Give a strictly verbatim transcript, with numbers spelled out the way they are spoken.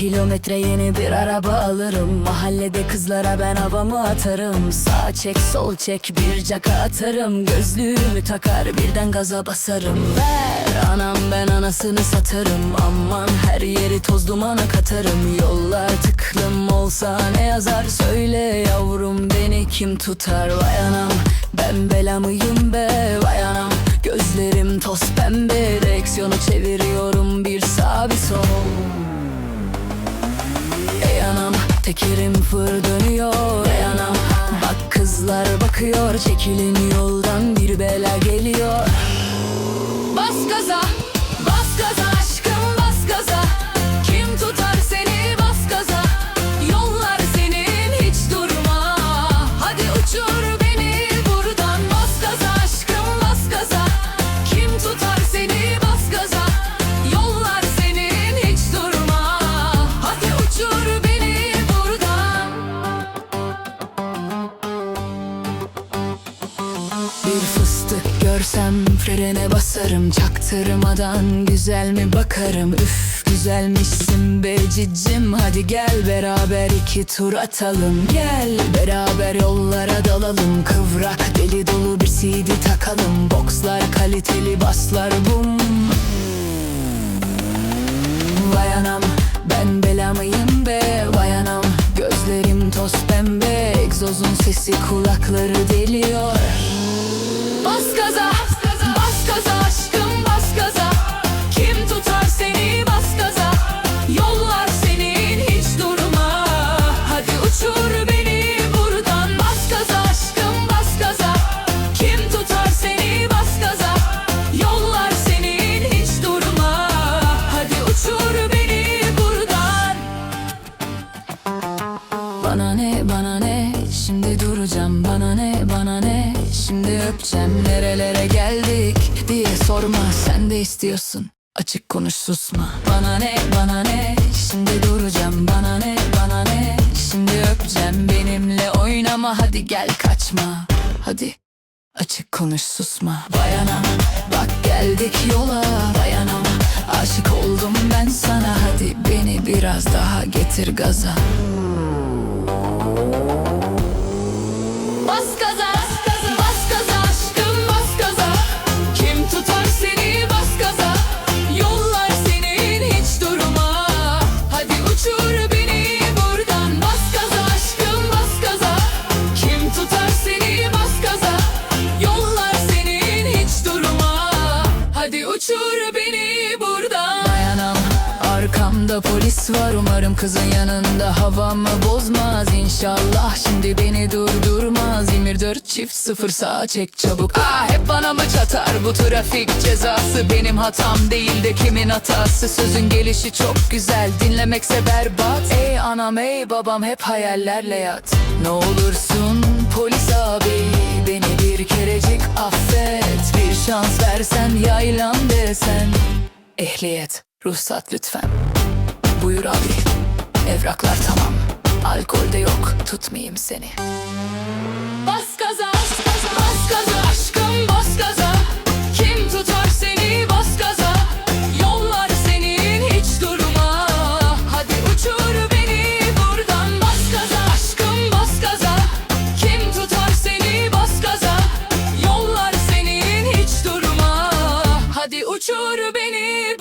Kilometre yeni bir araba alırım. Mahallede kızlara ben havamı atarım. Sağ çek, sol çek, bir caka atarım. Gözlüğümü takar, birden gaza basarım. Ver anam, ben anasını satarım. Aman, her yeri toz dumana katarım. Yollar tıklım olsa ne yazar? Söyle yavrum, beni kim tutar? Vay anam, ben bela mıyım be? Vay anam, gözlerim toz pembe. Direksiyonu çeviriyorum bir sağ bir sol. Ey anam, tekerim fır dönüyor. Ey anam, bak kızlar bakıyor. Çekilin yoldan, bir bela geliyor. Bas gaza, bas gaza aşkım, bas gaza. Kim tutar seni? Bas gaza. Yollar senin, hiç durma. Hadi uçur beni buradan. Bas gaza aşkım, bas gaza. Kim tutar seni? Bas gaza. Yollar senin, hiç durma. Hadi uçur beni buradan. Bir fıstık görsem frene basarım, çaktırmadan güzel mi bakarım? Üf, güzelmişsin be cicim, hadi gel beraber iki tur atalım. Gel, beraber yollara dalalım. Kıvrak, deli dolu bir C D takalım. Bokslar kaliteli, baslar bum. Vay anam, ben bela mıyım be? Vay anam, gözlerim toz pembe. Egzozun sesi kulakları deliyor. Bas gaza, bas gaza aşkım, bas gaza. Kim tutar seni? Bas gaza. Yollar senin, hiç durma. Hadi uçur beni buradan. Bas gaza aşkım, bas gaza. Kim tutar seni? Bas gaza. Yollar senin, hiç durma. Hadi uçur beni buradan. Bana ne, bana ne, şimdi duracağım. Bana ne, bana ne, şimdi öpeceğim. Nerelere geldik diye sorma, sen de istiyorsun. Açık konuş, susma. Bana ne, bana ne, şimdi duracağım. Bana ne, bana ne, şimdi öpeceğim. Benimle oynama, hadi gel, kaçma. Hadi. Açık konuş, susma. Vay anam, bak geldik yola. Vay anam, aşık oldum ben sana. Hadi beni biraz daha getir gaza. Bas gaza, bas gaza aşkım, bas gaza. Kim tutar seni? Bas gaza. Yollar senin, hiç durma. Hadi uçur beni buradan. Bas gaza aşkım, bas gaza. Kim tutar seni? Bas gaza. Yollar senin, hiç durma. Hadi uçur beni buradan. Vay anam, arkamda polis var. Umarım kızın yanında havamı bozmaz. İnşallah şimdi beni durdurmaz. Yirmi dört çift sıfır, sağa çek çabuk. Aa, hep bana mı çatar bu trafik cezası? Benim hatam değil de kimin hatası? Sözün gelişi çok güzel, dinlemekse berbat. Ey anam, ey babam, hep hayallerle yat. Ne olursun polis abi, beni bir kerecik affet. Bir şans versen, yaylan desen. Ehliyet, ruhsat lütfen. Buyur abi. Evraklar tamam. Alkol de yok, tutmayayım seni. Bas gaza, bas gaza aşkım, bas gaza. Kim tutar seni? Bas gaza. Yollar senin, hiç durma. Hadi uçur beni buradan. Bas gaza aşkım, bas gaza. Kim tutar seni? Bas gaza. Yollar senin, hiç durma. Hadi uçur beni